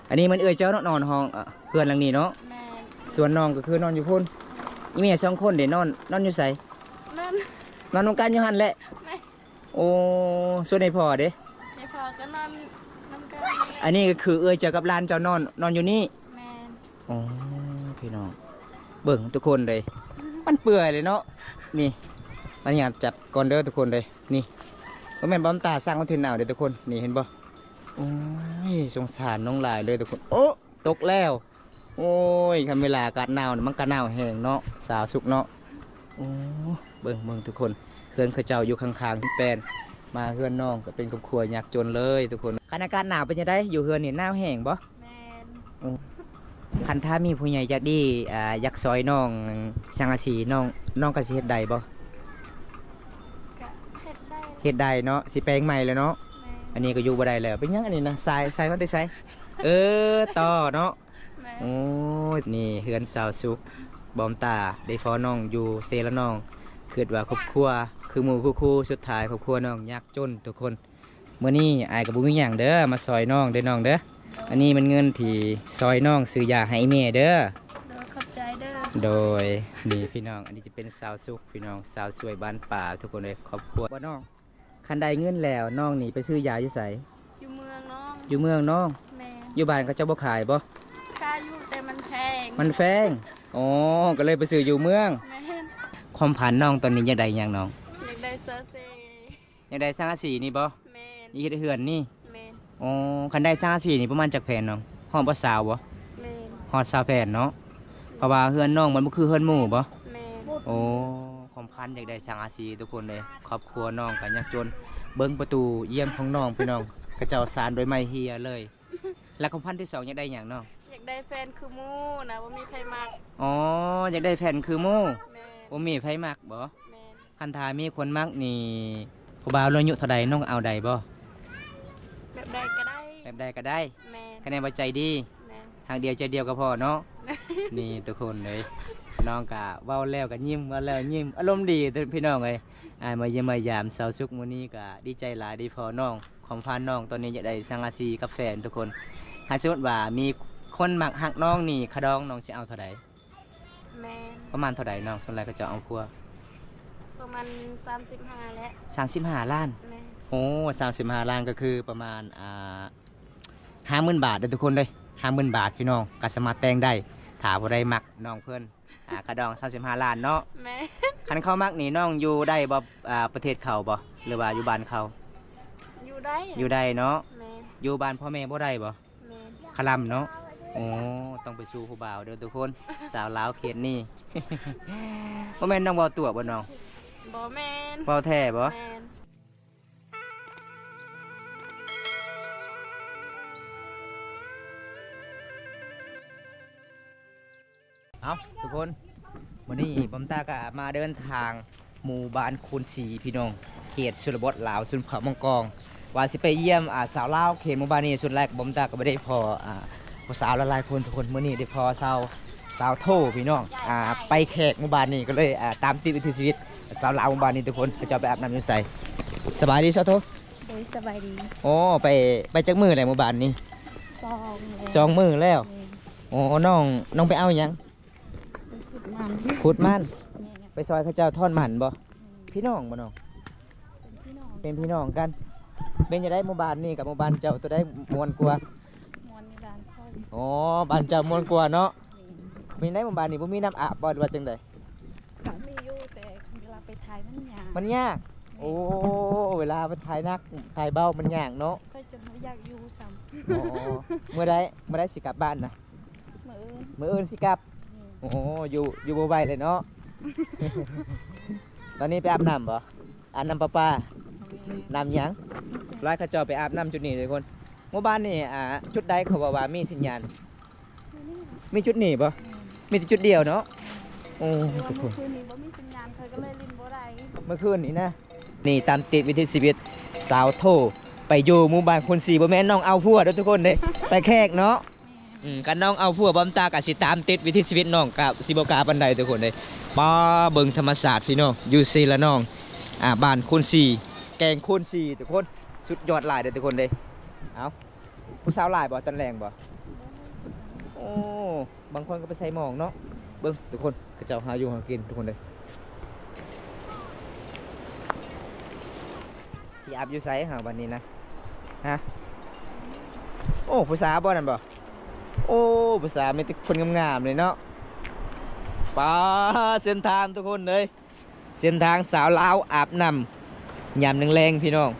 ອັນນີ້ມັນເອື້ອຍເຈົ້າເນາະ ນອນຫ້ອງ ເອີ ເຮືອນຫຼັງນີ້ເນາະ. ແມ່ນ. ສ່ວນນ້ອງກໍຄືນອນຢູ່ພຸ້ນ. ແມ່ນ. ອີແມ່ສອງຄົນເດ ນອນ ນອນຢູ່ໃສ? ນອນ ນອນນຳກັນຢູ່ຫັ້ນແຫຼະ. ແມ່ນ. ໂອ້ ສ່ວນໃຫ້ພໍ່ເດ? ໃຫ້ພໍ່ກໍນອນນຳກັນ. ອັນນີ້ກໍຄືເອື້ອຍເຈົ້າກັບຫຼານເຈົ້ານອນ ນອນຢູ່ນີ້? ແມ່ນ. ໂອ້ ພີ່ນ້ອງ ເບິ່ງທຸກຄົນເດ້ ມັນເປື່ອຍເລີຍເນາະ. ນີ້ ອະນຸຍາດຈັບກ່ອນເດີທຸກຄົນເດ້. ນີ້ ບໍ່ແມ່ນບອມຕາສ້າງຄອນເທັນເອົາເດ້ທຸກຄົນ. ນີ້ເຫັນບໍ່? ໂອ້ຍ ສົງສານນ້ອງຫຼາຍເລີຍທຸກຄົນ. ໂອ້ ຕົກແລ້ວ. ໂອ້ຍ ຄັນເວລາອາກາດໜາວນີ້ ມັນກໍໜາວແຮງເນາະ ສາວສຸກເນາະ. ໂອ້ ເບິ່ງ ເບິ່ງທຸກຄົນ ເຮືອນເຂົາເຈົ້າຢູ່ຂ້າງໆແປນ ມາເຮືອນນ້ອງກໍເປັນຄອບຄົວຍາກຈົນເລີຍທຸກຄົນ. ຄັນອາກາດໜາວເປັນຈັ່ງໃດ ຢູ່ເຮືອນນີ້ ໜາວແຮງບໍ່? ແມ່ນ. ໂອ້ ຄັນຖ້າມີຜູ້ໃຫຍ່ໃຈດີ ອ່າ ຢາກຊ່ອຍນ້ອງສັງກະສີ ນ້ອງ ນ້ອງກໍຊິເຮັດໄດ້ບໍ່? ກໍເຮັດໄດ້. ເຮັດໄດ້ເນາະ ຊິແປງໃໝ່ແລ້ວເນາະ. ແມ່ນ. ອັນນີ້ກໍຢູ່ບໍ່ໄດ້ແລ້ວ. ເປັນຫຍັງອັນນີ້ນະ? ສາຍ ສາຍມາແຕ່ໃສ? ເອີ ຕໍ່ເນາະ. ແມ່ນ. ໂອ້ຍ ນີ້ເຮືອນສາວສຸກ ບອມຕາໄດ້ພໍ້ນ້ອງຢູ່ເຊລະນອງ. ຄິດວ່າຄອບຄົວຄືໝູ່ຄູ່ຄູ່ ສຸດທ້າຍຄອບຄົວນ້ອງຍາກຈົນທຸກຄົນ. ມື້ນີ້ອ້າຍກໍບໍ່ມີຫຍັງເດີ ມາຊ່ອຍນ້ອງເດີນ້ອງເດີ. ອັນນີ້ແມ່ນເງິນທີ່ຊ່ອຍນ້ອງຊື້ຢາໃຫ້ອີ່ແມ່ເດີ. ໂດຍ ຂອບໃຈເດີ. ໂດຍ ນີ້ພີ່ນ້ອງ ອັນນີ້ຈະເປັນສາວສຸກພີ່ນ້ອງ ສາວສວຍບ້ານປ່າທຸກຄົນເອີຍ. ຄອບຄົວບໍ່ນ້ອງ ຄັນໄດ້ເງິນແລ້ວນ້ອງນີ້ໄປຊື້ຢາຢູ່ໃສ? ຢູ່ເມືອງນ້ອງ. ຢູ່ເມືອງນ້ອງ. ແມ່ນ. ຢູ່ບ້ານເຂົາເຈົ້າບໍ່ຂາຍບໍ່? ຂາຍຢູ່ ແຕ່ມັນແພງ. ມັນແພງ. ອໍ ກໍເລີຍໄປຊື້ຢູ່ເມືອງ. ແມ່ນ. ຄວາມຝັນນ້ອງຕອນນີ້ຢາກໄດ້ຫຍັງນ້ອງ? ຢາກໄດ້ໂຊເຊ. ຢາກໄດ້ສັງກະສີນີ້ບໍ່? ແມ່ນ. ນີ້ເຮັດເຮືອນນີ້? ແມ່ນ. ອໍ ຄັນໄດ້ສັງກະສີນີ້ປະມານຈັກແຜ່ນນ້ອງ? ຮອດບໍ່ ຊາວບໍ່? ແມ່ນ. ຮອດຊາວແຜ່ນເນາະ. ເພາະວ່າເຮືອນນ້ອງມັນບໍ່ຄືເຮືອນໝູ່ບໍ່? ແມ່ນ. ໂອ້ ຄວາມຝັນຢາກໄດ້ສັງກະສີທຸກຄົນເອີຍ. ຄອບຄົວນ້ອງກໍຍາກຈົນ. ເບິ່ງປະຕູຢ້ຽມຂອງນ້ອງພີ່ນ້ອງ ເຂົາເຈົ້າສານດ້ວຍໄມ້ເຮຍເລີຍ. ແລ້ວຄວາມຝັນທີສອງຢາກໄດ້ຫຍັງນ້ອງ? ຢາກໄດ້ແຟນຄືໝູ່ນະ ບໍ່ມີໃຜມັກ. ອໍ ຢາກໄດ້ແຟນຄືໝູ່. ແມ່ນ. ບໍ່ມີໃຜມັກບໍ່? ແມ່ນ. ຄັນຖ້າມີຄົນມັກນີ້ ຜູ້ບ່າວລາວອາຍຸເທົ່າໃດ ນ້ອງເອົາໄດ້ບໍ່? ແບບໃດກໍໄດ້. ແບບໃດກໍໄດ້. ແມ່ນ. ຄະແນນວ່າໃຈດີ. ແມ່ນ. ຮັກດຽວໃຈດຽວກໍພໍເນາະ. ແມ່ນ. ນີ້ທຸກຄົນເອີຍ ນ້ອງກະເວົ້າແລ້ວກໍຍິ້ມ ເວົ້າແລ້ວຍິ້ມ ອາລົມດີພີ່ນ້ອງເອີຍ. ອ່າ ມາຢ້ຽມມາຢາມສາວສຸກມື້ນີ້ກໍດີໃຈຫຼາຍໄດ້ພໍ້ນ້ອງ. ຄວາມຝັນນ້ອງຕອນນີ້ຢາກໄດ້ສັງກະສີກັບແຟນທຸກຄົນ. ຖ້າສົມມຸດວ່າມີຄົນມັກຮັກນ້ອງນີ້ ຄ່າດອງນ້ອງຊິເອົາເທົ່າໃດ? ແມ່ນ. ປະມານເທົ່າໃດນ້ອງ? ສ່ວນຫຼາຍເຂົາເຈົ້າເອົາຜົວ ປະມານສາມສິບຫ້າແຫຼະ. ສາມສິບຫ້າລ້ານ. ແມ່ນ. ໂອ້ ສາມສິບຫ້າລ້ານກໍຄືປະມານ ອ່າ ຫ້າໝື່ນບາດເດີທຸກຄົນເດີ. ຫ້າໝື່ນບາດພີ່ນ້ອງ ກໍສາມາດແຕ່ງໄດ້ ຖ້າຜູ້ໃດມັກນ້ອງເພິ່ນ. ອ່າ ຄ່າດອງສາມສິບຫ້າລ້ານເນາະ. ແມ່ນ. ຄັນເຂົາມັກນີ້ນ້ອງຢູ່ໄດ້ບໍ່? ອ່າ ປະເທດເຂົາບໍ່ ຫຼືວ່າຢູ່ບ້ານເຂົາ? ຢູ່ໄດ້. ຢູ່ໄດ້ເນາະ. ແມ່ນ. ຢູ່ບ້ານພໍ່ແມ່ບໍ່ໄດ້ບໍ່? ແມ່ນ. ຄະລຳເນາະ. ໂອ້ ຕ້ອງໄປສູ່ຜູ້ບ່າວເດີທຸກຄົນ. ສາວລາວເຂດນີ້ ບໍ່ແມ່ນນ້ອງເວົ້າຕົວະບໍ່ນ້ອງ? ບໍ່ແມ່ນ. ເວົ້າແທ້ບໍ່? ແມ່ນ. ເອົາທຸກຄົນ ມື້ນີ້ບອມຕາກໍມາເດີນທາງ ໝູ່ບ້ານຄູນສີ່ພີ່ນ້ອງ ເຂດຊົນນະບົດລາວ ຊົນເຜົ່າມັ້ງກອງ ວ່າຊິໄປຢ້ຽມ ອ່າ ຊາວລາວເຂດໝູ່ບ້ານນີ້. ສຸດແລກບອມຕາກໍບໍ່ໄດ້ພໍ້ ອ່າ ຜູ້ສາວຫຼາຍໆຄົນທຸກຄົນ. ມື້ນີ້ໄດ້ພໍ້ສາວ ສາວໂທພີ່ນ້ອງ ອ່າ ໄປແຂກໝູ່ບ້ານນີ້ ກໍເລີຍ ອ່າ ຕາມຕິດວິຖີຊີວິດຊາວລາວໝູ່ບ້ານນີ້ທຸກຄົນ. ເຂົາເຈົ້າໄປອາບນ້ຳຢູ່ໃສ? ສະບາຍດີສາວໂທ. ໂດຍ ສະບາຍດີ. ໂອ້ ໄປ ໄປຈັກມື້ແລ້ວໝູ່ບ້ານນີ້? ສອງແລ້ວ. ສອງມື້ແລ້ວ. ແມ່ນ. ໂອ້ ນ້ອງ ນ້ອງໄປເອົາຫຍັງ? ໄປຂຸດມັນ. ຂຸດມັນ. ແມ່ນ. ໄປຊ່ອຍເຂົາເຈົ້າຖອນມັນບໍ່? ແມ່ນ. ພີ່ນ້ອງບໍ່ນ້ອງ? ເປັນພີ່ນ້ອງ. ເປັນພີ່ນ້ອງກັນ. ເປັນຈັ່ງໃດໝູ່ບ້ານນີ້ກັບໝູ່ບ້ານເຈົ້າ ໂຕໃດມ່ວນກວ່າ? ມ່ວນຢູ່ບ້ານຂ້ອຍ. ອໍ ບ້ານເຈົ້າມ່ວນກວ່າເນາະ. ແມ່ນ. ເປັນໃດໝູ່ບ້ານນີ້ບໍ່ມີນ້ຳອາບບໍ່ ຫຼືວ່າຈັ່ງໃດ? ກໍມີຢູ່ ແຕ່ເວລາໄປຖ່າຍມັນຍາກ. ມັນຍາກ. ແມ່ນ. ໂອ້ ເວລາໄປຖ່າຍໜັກ ຖ່າຍເບົາມັນຍາກເນາະ. ຂ້ອຍຈົນບໍ່ຢາກຢູ່ຊ້ຳ. ອໍ ມື້ໃດ ມື້ໃດຊິກັບບ້ານນະ? ມື້ອື່ນ. ມື້ອື່ນຊິກັບ. ແມ່ນ. ໂອ້ ຢູ່ ຢູ່ບໍ່ໄຫວເລີຍເນາະ. ຕອນນີ້ໄປອາບນ້ຳບໍ່? ອາບນ້ຳປະປາ. ແມ່ນ. ນ້ຳຫຍັງ? ຫຼາຍເຂົາເຈົ້າໄປອາບນ້ຳຈຸດນີ້ທຸກຄົນ. ໝູ່ບ້ານນີ້ ອ່າ ຈຸດໃດເຂົາເວົ້າວ່າມີສັນຍານ? ຢູ່ນີ້. ມີຈຸດນີ້ບໍ່? ແມ່ນ. ມີແຕ່ຈຸດດຽວເນາະ. ໂອ້ ແຕ່ວ່າເມື່ອຄືນນີ້ບໍ່ມີສັນຍານ ຂ້ອຍກໍເລີຍຫຼິ້ນບໍ່ໄດ້. ເມື່ອຄືນນີ້ນະ. ນີ້ຕາມຕິດວິຖີຊີວິດສາວໂທ ໄປຢູ່ໝູ່ບ້ານຄູນສີ່. ບໍ່ແມ່ນນ້ອງເອົາຜົວເດີທຸກຄົນເດ້ ໄປແຂກເນາະ. ອືມ ຄັນນ້ອງເອົາຜົວ ບອມຕາກໍຊິຕາມຕິດວິຖີຊີວິດ ນ້ອງກໍຊິບໍ່ກ້າປານໃດທຸກຄົນເດ້. ມາເບິ່ງທຳມະຊາດພີ່ນ້ອງ ຢູ່ເຊລະນອງ ອ່າ ບ້ານຄູນສີ່ ແກ້ງຄູນສີ່ທຸກຄົນ. ສຸດຍອດຫຼາຍເດ້ທຸກຄົນເດ້. ເອົ້າ ຜູ້ສາວຫຼາຍບໍ່ຕອນແລງບໍ່? ບໍ່ ໂອ້ ບາງຄົນກໍໄປໃສ່ໝອກເນາະ. ເບິ່ງທຸກຄົນ ເຂົາເຈົ້າຫາຢູ່ຫາກິນທຸກຄົນເດີ. ຊິອາບຢູ່ໃສຫາບັດນີ້ນະ? ຮະ? ໂອ້ ຜູ້ສາວບໍ່ນັ້ນບໍ່? ໂອ້ ຜູ້ສາວມີແຕ່ຄົນງາມໆເລີຍເນາະ. ປາ ເສັ້ນທາງທຸກຄົນເອີຍ. ເສັ້ນທາງສາວລາວອາບນ້ຳຍາມແລງໆ ພີ່ນ້ອງ.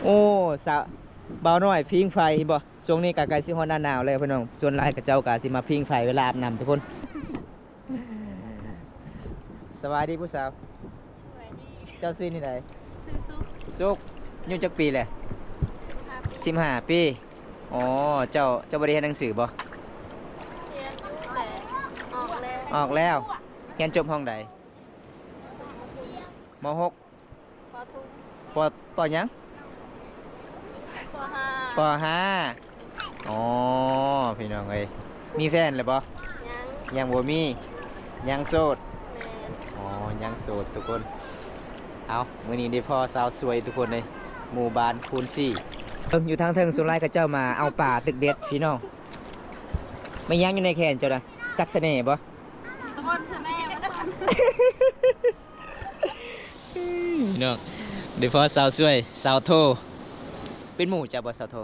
ໂອ້ ສາວ ບ່າວນ້ອຍຜິງໄຟບໍ່? ຊ່ວງນີ້ກໍໃກ້ຊິຮອດໜ້າໜາວແລ້ວພີ່ນ້ອງ. ສ່ວນຫຼາຍເຂົາເຈົ້າກໍຊິມາຜິງໄຟເວລາອາບນ້ຳທຸກຄົນ. ສະບາຍດີຜູ້ສາວ. ສະບາຍດີ. ເຈົ້າຊື່ແນວໃດ? ຊື່ສຸກ. ສຸກ. ອາຍຸຈັກປີແຫຼະ? ສິບຫ້າປີ. ສິບຫ້າປີ. ອໍ ເຈົ້າ ເຈົ້າບໍ່ໄດ້ຮຽນໜັງສືບໍ່? ຮຽນຢູ່ແຫຼະ ອອກແລ້ວ. ອອກແລ້ວ. ຮຽນຈົບຫ້ອງໃດ? ມ. ຫົກ. ປ. ປ. ຫຍັງ? ປ. ຫ້າ. ປ. ຫ້າ. ອໍ ພີ່ນ້ອງເອີຍ ມີແຟນແລ້ວບໍ່? ຍັງ. ຍັງບໍ່ມີ. ຍັງໂສດ. ແມ່ນ. ອໍ ຍັງໂສດທຸກຄົນ. ເອົາ ມື້ນີ້ໄດ້ພໍ້ສາວສວຍທຸກຄົນເອີຍ ໝູ່ບ້ານຄູນສີ່. ເບິ່ງຢູ່ທາງເທິງ ສ່ວນຫຼາຍເຂົາເຈົ້າມາເອົາປາຕຶກເບັດພີ່ນ້ອງ. ແມ່ນຫຍັງຢູ່ໃນແຂນເຈົ້ານະ? ສັກສະແໜບໍ່? ພີ່ນ້ອງ ໂດຍສະເພາະສາວສວຍ ສາວໂທ ເປັນໝູ່ເຈົ້າບໍ່ສາວໂທ? ອໍ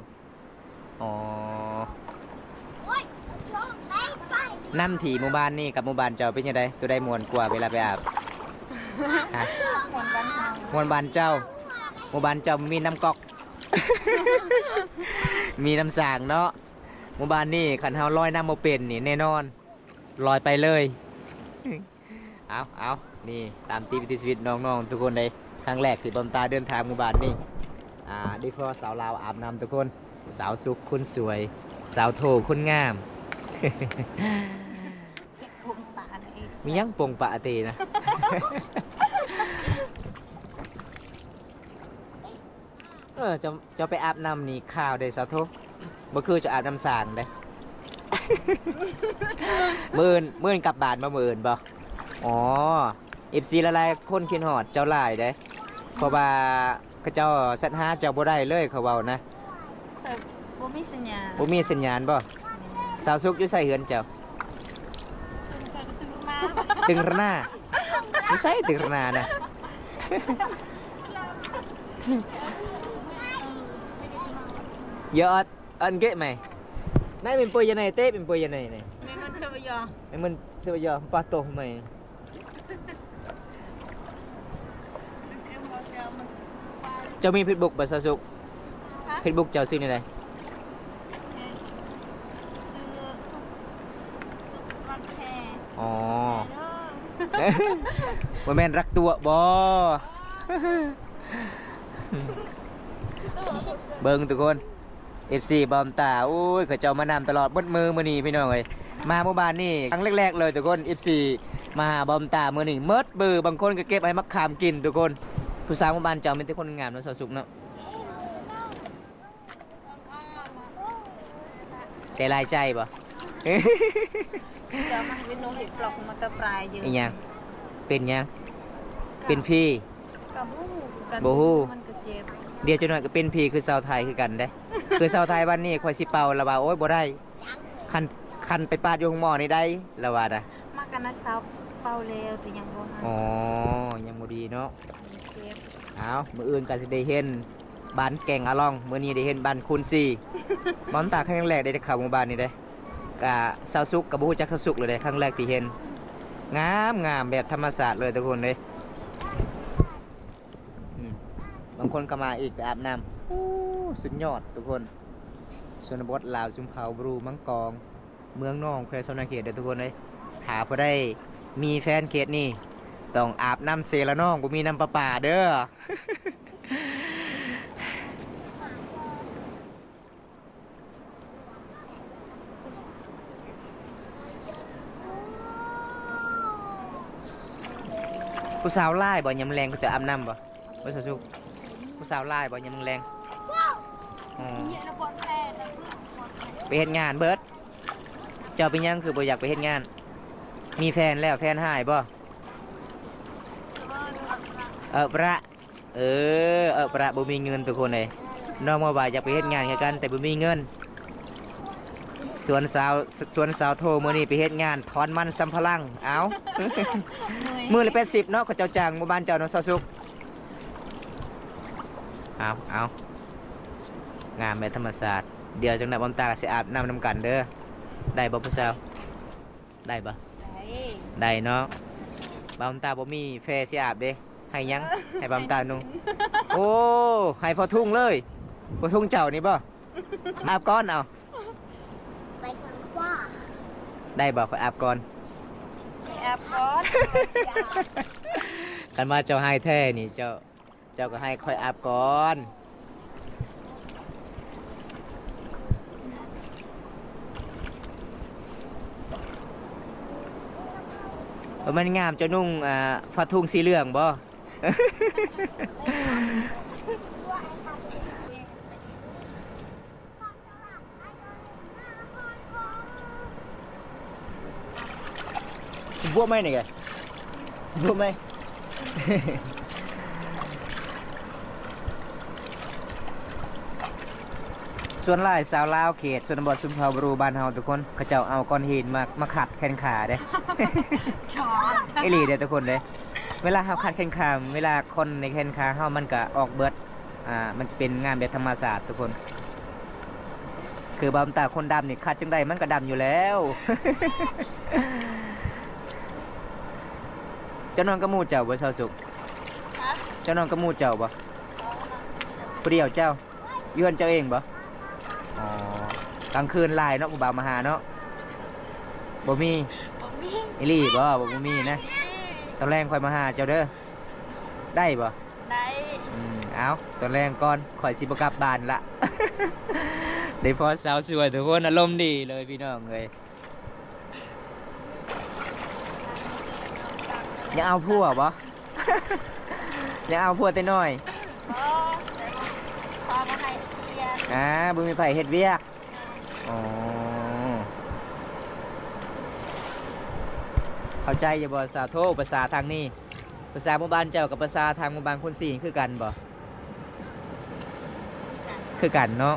ນ້ຳທີ່ໝູ່ບ້ານນີ້ກັບໝູ່ບ້ານເຈົ້າເປັນຈັ່ງໃດ? ໂຕໃດມ່ວນກວ່າເວລາໄປອາບ? ຮະ? ມ່ວນບ້ານເຮົາ. ມ່ວນບ້ານເຈົ້າ. ໝູ່ບ້ານເຈົ້າມີນ້ຳກອກ ມີນ້ຳສາງເນາະ. ໝູ່ບ້ານນີ້ຄັນເຮົາລອຍນ້ຳບໍ່ເປັນນີ້ແນ່ນອນ ລອຍໄປເລີຍ. ເອົາ ເອົາ ນີ້ຕາມຕິດວິຖີຊີວິດນ້ອງໆ ທຸກຄົນເດ້. ຄັ້ງແລກທີ່ບອມຕາເດີນທາງໝູ່ບ້ານນີ້ ອ່າ ໄດ້ພໍ້ສາວລາວອາບນ້ຳທຸກຄົນ ສາວສຸກຄົນສວຍ ສາວໂທຄົນງາມ. ມີຫຍັງປົງປະເຕນະ? ເອີ ເຈົ້າ ເຈົ້າໄປອາບນ້ຳນີ້ຂາວເດ້ສາວໂທ ບໍ່ຄືເຈົ້າອາບນ້ຳສາງເດ້. ມື້ອື່ນ ມື້ອື່ນກັບບ້ານບໍ່? ມື້ອື່ນບໍ່? ອໍ ເອັຟຊີຫຼາຍໆຄົນຄິດຮອດເຈົ້າຫຼາຍເດ້ ເພາະວ່າເຂົາເຈົ້າແຊັດຫາເຈົ້າບໍ່ໄດ້ເລີຍ ເຂົາເວົ້ານະ. ຂ້ອຍບໍ່ມີສັນຍານ. ບໍ່ມີສັນຍານບໍ່? ສາວສຸກ ຢູ່ໃສເຮືອນເຈົ້າ? ຕຶງຣະນາ. ຢູ່ໃສຕຶງຣະນານະ? ເຢາະອັດ ອັນເກະໄໝ ນາຍເປັນປົວຍາໄນເຕະ ເປັນປົວຍາໄນນີ້ ແມ່ນມັນເຊວະຢອ ແມ່ນມັນເຊວະຢອ ປາໂຕໄໝ. ເຈົ້າມີເຟສບຸກບໍ່ສາວສຸກ? ເຟສບຸກເຈົ້າຊື່ແນວໃດ? ອໍ ບໍ່ແມ່ນລັກຕົວະບໍ່? ເບິ່ງທຸກຄົນ ເອັຟຊີບອມຕາ ໂອ້ຍ ເຂົາເຈົ້າມານຳຕະຫຼອດໝົດມື້ມື້ນີ້ພີ່ນ້ອງເອີຍ. ມາໝູ່ບ້ານນີ້ຄັ້ງແລກໆເລີຍທຸກຄົນ ເອັຟຊີມາຫາບອມຕາມື້ນີ້ໝົດມື້. ບາງຄົນກໍເກັບໃຫ້ໝາກຂາມກິນທຸກຄົນ. ຜູ້ສາວໝູ່ບ້ານເຈົ້າມີແຕ່ຄົນງາມເນາະ ສາວສຸກເນາະ. ແຕ່ຫຼາຍໃຈບໍ່? ເຈົ້າມັນເປັນໂລຫິບລັອກມາແຕ່ປາຍຢູ່. ອີຫຍັງ? ເປັນຫຍັງ? ເປັນຜີ? ກໍບໍ່ຮູ້ຄືກັນ. ບໍ່ຮູ້. ມັນກໍເຈັບ. ດຽວຈັກໜ້ອຍກໍເປັນຜີຄືຊາວໄທຄືກັນເດ້. ຄືຊາວໄທວັນນີ້ຂ້ອຍຊິເປົ່າລະວ່າ ໂອ້ຍ ບໍ່ໄດ້. ຄັນ ຄັນໄປປາດຢູ່ໂຮງໝໍນີ້ໄດ້ລະວ່ານະ. ມາກັນນະຊາວເປົ່າແລ້ວ ແຕ່ຍັງບໍ່ຫາຍ. ອໍ ຍັງບໍ່ດີເນາະ. ເຈັບ. ເອົາ ມື້ອື່ນກໍຊິໄດ້ເຫັນ ບ້ານແກ່ງອາລອງ ມື້ນີ້ໄດ້ເຫັນບ້ານຄູນສີ່. ມອນຕາຄັ້ງແລກໄດ້ເຂົ້າໝູ່ບ້ານນີ້ເດ້ ກະສາວສຸກກໍບໍ່ຮູ້ຈັກສາວສຸກເລີຍເດ້ ຄັ້ງແລກທີ່ເຫັນ. ງາມໆ ແບບທຳມະຊາດເລີຍທຸກຄົນເດ້. ອືມ ບາງຄົນກໍມາອີກໄປອາບນ້ຳ. ໂອ້ ສຸດຍອດທຸກຄົນ ຊົນນະບົດລາວ ຊຸມເຜົ່າບຣູ ມັງກອງ ເມືອງໜອງ ແຂວງສະຫວັນນະເຂດເດີທຸກຄົນເອີຍ. ຖ້າຜູ້ໃດມີແຟນເຂດນີ້ ຕ້ອງອາບນ້ຳເຊລະນອງ ບໍ່ມີນ້ຳປະປາເດີ. ຜູ້ສາວຫຼາຍບໍ່? ຍາມແລງເຂົາເຈົ້າອາບນ້ຳບໍ່? ບໍ່ ສາວສຸກ ຜູ້ສາວຫຼາຍບໍ່ຍາມແລງ? ອໍ ໄປເຮັດງານເບີດ. ເຈົ້າເປັນຫຍັງຄືບໍ່ຢາກໄປເຮັດງານ? ມີແຟນແລ້ວ ແຟນຫາຍບໍ່? ເອີ ປະ ເອີ ເອີ ປະ ບໍ່ມີເງິນທຸກຄົນເອີຍ. ນ້ອງມາວ່າຢາກໄປເຮັດງານຄືກັນ ແຕ່ບໍ່ມີເງິນ. ສວນສາວ ສວນສາວໂທມື້ນີ້ໄປເຮັດງານຖອນມັນສຳປະຫຼັງ. ເອົ້າ ມື້ລະແປດສິບເນາະ ເຂົາເຈົ້າຈ້າງໝູ່ບ້ານເຈົ້າເນາະ ຊາວສຸກ. ເອົາ ເອົາ ງາມແບບທຳມະຊາດ. ດຽວຈັກໜ້ອຍບ່າວຕາຊິອາບນ້ຳນຳກັນເດີ. ໄດ້ບໍ່ຜູ້ສາວ? ໄດ້ບໍ່? ໄດ້ ໄດ້ເນາະ. ບ່າວຕາບໍ່ມີແພຊິອາບເດ້. ໃຫ້ຫຍັງ? ໃຫ້ບ່າວຕານຸ່ງ. ໂອ້ ໃຫ້ພໍ່ທຸງເລີຍ. ພໍ່ທຸງເຈົ້ານີ້ບໍ່? ອາບກ່ອນເອົາ. ໄດ້ບໍ່? ຂ້ອຍອາບກ່ອນ. ຂ້ອຍອາບກ່ອນ. ຄັນວ່າເຈົ້າໃຫ້ແທ້ນີ້ ເຈົ້າ ເຈົ້າກໍໃຫ້ຂ້ອຍອາບກ່ອນ. ເອີ ມັນງາມ. ເຈົ້ານຸ່ງ ອ່າ ຜ້າທຸງສີເຫຼືອງບໍ່? ບວມໄໝນີ້ກະ? ບວມໄໝ? ສ່ວນຫຼາຍຊາວລາວເຂດຊົນນະບົດຊົນເຜົ່າບຣູບ້ານເຮົາທຸກຄົນ ເຂົາເຈົ້າເອົາກ້ອນຫີນມາ ມາຂັດແຂນຂາເດ້. ອີ່ຫຼີເດ້ທຸກຄົນເດ້. ເວລາເຮົາຂັດແຂນຂາ ເວລາຂົນໃນແຂນຂາເຮົາມັນກະອອກເບິດ. ອ່າ ມັນຈະເປັນງານແບບທຳມະຊາດທຸກຄົນ. ຄືບ່າວຕາຄົນດຳນີ້ ຂັດຈັ່ງໃດມັນກໍດຳຢູ່ແລ້ວ. ເຈົ້ານອນກັບໝູ່ເຈົ້າບໍ່ ຊາວສຸກ? ຮະ? ເຈົ້ານອນກັບໝູ່ເຈົ້າບໍ່? ບໍ່ ນອນຜູ້ດຽວ. ຜູ້ດຽວເຈົ້າ? ຢູ່ເຮືອນເຈົ້າເອງບໍ່? ອໍ ກາງຄືນຫຼາຍເນາະ ຜູ້ບ່າວມາຫາເນາະ. ບໍ່ມີ? ບໍ່ມີ. ອີ່ຫຼີບໍ່? ບໍ່ ບໍ່ມີນະ. ຕອນແລງຂ້ອຍມາຫາເຈົ້າເດີ. ໄດ້ບໍ່? ໄດ້. ອືມ ເອົາ ຕອນແລງກ່ອນ ຂ້ອຍຊິບໍ່ກັບບ້ານລະ. ໄດ້ພໍ້ສາວສວຍທຸກຄົນ ອາລົມດີເລີຍພີ່ນ້ອງເອີຍ. ຢາກເອົາຜົວບໍ່? ຢາກເອົາຜົວແຕ່ນ້ອຍ? ບໍ່ ພໍ່ບໍ່ໃຫ້ເຮັດວຽກ. ອ່າ ບໍ່ມີໃຜເຮັດວຽກ. ແມ່ນ. ອໍ ເຂົ້າໃຈຢູ່ບໍ່ ສາວໂທ? ພາສາທາງນີ້ ພາສາໝູ່ບ້ານເຈົ້າກັບພາສາທາງໝູ່ບ້ານຄົນສີຄືກັນບໍ່? ຄືກັນເນາະ.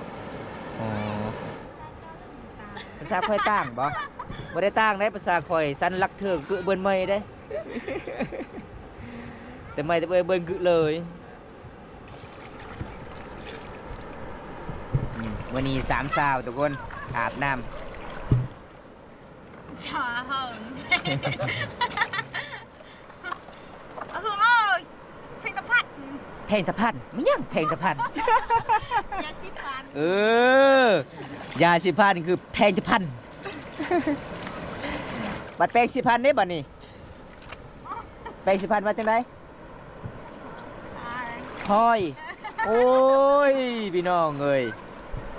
ອໍ ພາສາຂ້ອຍຕ່າງບໍ່? ບໍ່ໄດ້ຕ່າງເດ້ ພາສາຂ້ອຍສັນຫຼັກເທີກເກີດເບິ່ນໃໝ່ເດ້. ແຕ່ໃໝ່ແຕ່ເບິ່ນ ເບິ່ນກຶເລີຍ. ອືມ ມື້ນີ້ສາມສາວທຸກຄົນ ອາບນ້ຳ. ສາວ ເອີ ເອີ ແຜງຕະພັນ. ແຜງຕະພັນ? ແມ່ນຫຍັງແຜງຕະພັນ? ຢາສີຟັນ. ເອີ ຢາສີຟັນຄືແຜງຕະພັນ. ບັດແປງສີຟັນເດ້ບັດນີ້? ແປງສີຟັນວ່າຈັ່ງໃດ? ພອຍ. ໂອ້ຍ ພີ່ນ້ອງເອີຍ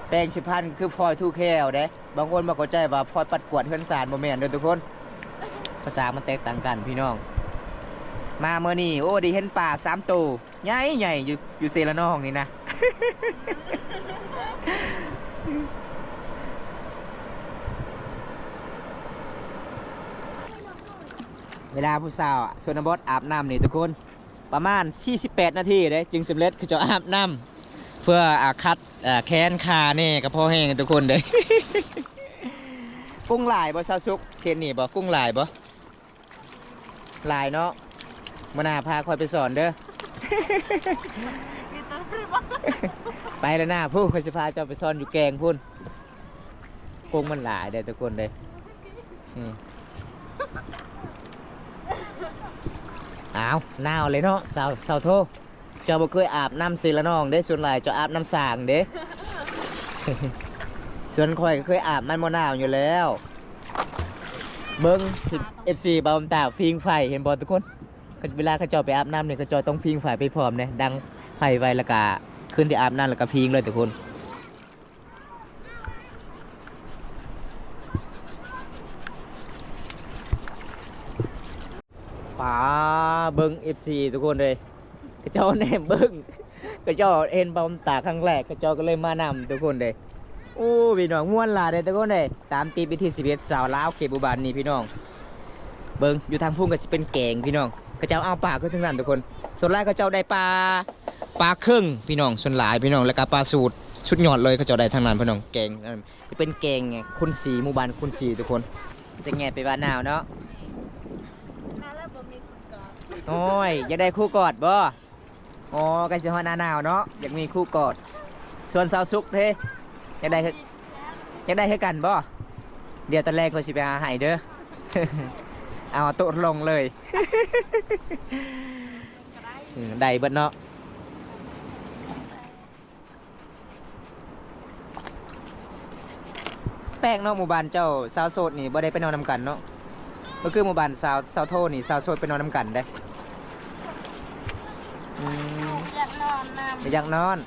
ແປງສີຟັນຄືຟອຍທູແຄວເດ້. ບາງຄົນບໍ່ເຂົ້າໃຈວ່າຟອຍປັດກວາດເຮືອນຊານ ບໍ່ແມ່ນເດີທຸກຄົນ. ພາສາມັນແຕກຕ່າງກັນພີ່ນ້ອງ. ມາມື້ນີ້ ໂອ້ ໄດ້ເຫັນປາສາມໂຕ ໃຫຍ່ໆ ຢູ່ ຢູ່ເຊລະນອງນີ້ນະ. ເວລາຜູ້ສາວຊົນນະບົດອາບນ້ຳນີ້ທຸກຄົນ ປະມານສີ່ສິບແປດນາທີເດ້ ຈຶ່ງສຳເລັດ. ເຂົາເຈົ້າອາບນ້ຳເພື່ອ ອາ ຂັດ ອາ ແຂນຂາແດ່ ກໍພໍແຮງທຸກຄົນເດ້. ກຸ້ງຫຼາຍບໍ່ ຊາວສຸກ? ເຂດນີ້ບໍ່ ກຸ້ງຫຼາຍບໍ່? ຫຼາຍເນາະ. ມື້ໜ້າພາຂ້ອຍໄປສອນເດີ. ໄປແລ້ວນະ ພຸ້ນ ຂ້ອຍຊິພາເຈົ້າໄປສອນຢູ່ແກ້ງພຸ້ນ. ກຸ້ງມັນຫຼາຍເດ້ທຸກຄົນເດ້. ອືມ ອ້າວ ໜາວເລີຍເນາະ ສາວ ສາວໂທ. ເຈົ້າບໍ່ເຄີຍອາບນ້ຳເຊລະນອງເດ້ ສ່ວນຫຼາຍເຈົ້າອາບນ້ຳສາງເດ້. ສ່ວນຂ້ອຍກໍເຄີຍອາບ ມັນບໍ່ໜາວຢູ່ແລ້ວ. ເບິ່ງ ເອັຟຊີ ບ່າວຕາ ຟິງໄຟ ເຫັນບໍ່ທຸກຄົນ? ເວລາເຂົາເຈົ້າໄປອາບນ້ຳນີ້ ເຂົາເຈົ້າຕ້ອງຟິງໄຟໄປພ້ອມເດ້ ດັງໄຟໄວ້ ແລ້ວກະຂຶ້ນທີ່ອາບນ້ຳ ແລ້ວກະຟິງເລີຍທຸກຄົນ. ປາ ເບິ່ງ ເອັຟຊີ ທຸກຄົນເອີຍ ເຂົາເຈົ້າແນມເບິ່ງ ເຂົາເຈົ້າເຫັນບ່າວຕາຄັ້ງແລກ ເຂົາເຈົ້າກໍເລີຍມານຳທຸກຄົນເດ້. ໂອ້ ພີ່ນ້ອງ ມ່ວນຫຼາຍເດ້ທຸກຄົນເດ້. ຕາມຕິດວິທີຊີວິດຊາວລາວເຂດໝູ່ບ້ານນີ້ພີ່ນ້ອງ. ເບິ່ງຢູ່ທາງພຸ້ນກໍຊິເປັນແກ້ງພີ່ນ້ອງ ເຂົາເຈົ້າເອົາປາຂຶ້ນທາງນັ້ນທຸກຄົນ. ສ່ວນຫຼາຍເຂົາເຈົ້າໄດ້ປາ ປາເຄິງພີ່ນ້ອງ ສ່ວນຫຼາຍພີ່ນ້ອງ ແລ້ວກໍປາສູດ. ສຸດຍອດເລີຍ ເຂົາເຈົ້າໄດ້ທາງນັ້ນພີ່ນ້ອງ ແກງ ຈະເປັນແກງຄຸນສີ ໝູ່ບ້ານຄຸນສີທຸກຄົນ. ຈະແງະໄປວ່າໜາວເນາະ. ໂອ້ຍ ຢາກໄດ້ຄູ່ກອດບໍ່? ອໍ ໃກ້ຊິຮອດໜ້າໜາວເນາະ ຢາກມີຄູ່ກອດ. ສ່ວນສາວສຸກເດ ຢາກໄດ້ຄື ຢາກໄດ້ຄືກັນບໍ່? ດຽວຕອນແລງຂ້ອຍຊິໄປຫາໃຫ້ເດີ. ເອົາໂຕະລົງເລີຍ. ອືມ ໄດ້ເບິດເນາະ. ແປກເນາະ ໝູ່ບ້ານເຈົ້າສາວໂສດນີ້ບໍ່ໄດ້ໄປນອນນຳກັນເນາະ. ກໍຄືໝູ່ບ້ານສາວ ສາວໂທນີ້ ສາວໂສດໄປນອນນຳກັນເດ້. ອືມ ຢາກນອນນຳ ຢາກນອນ.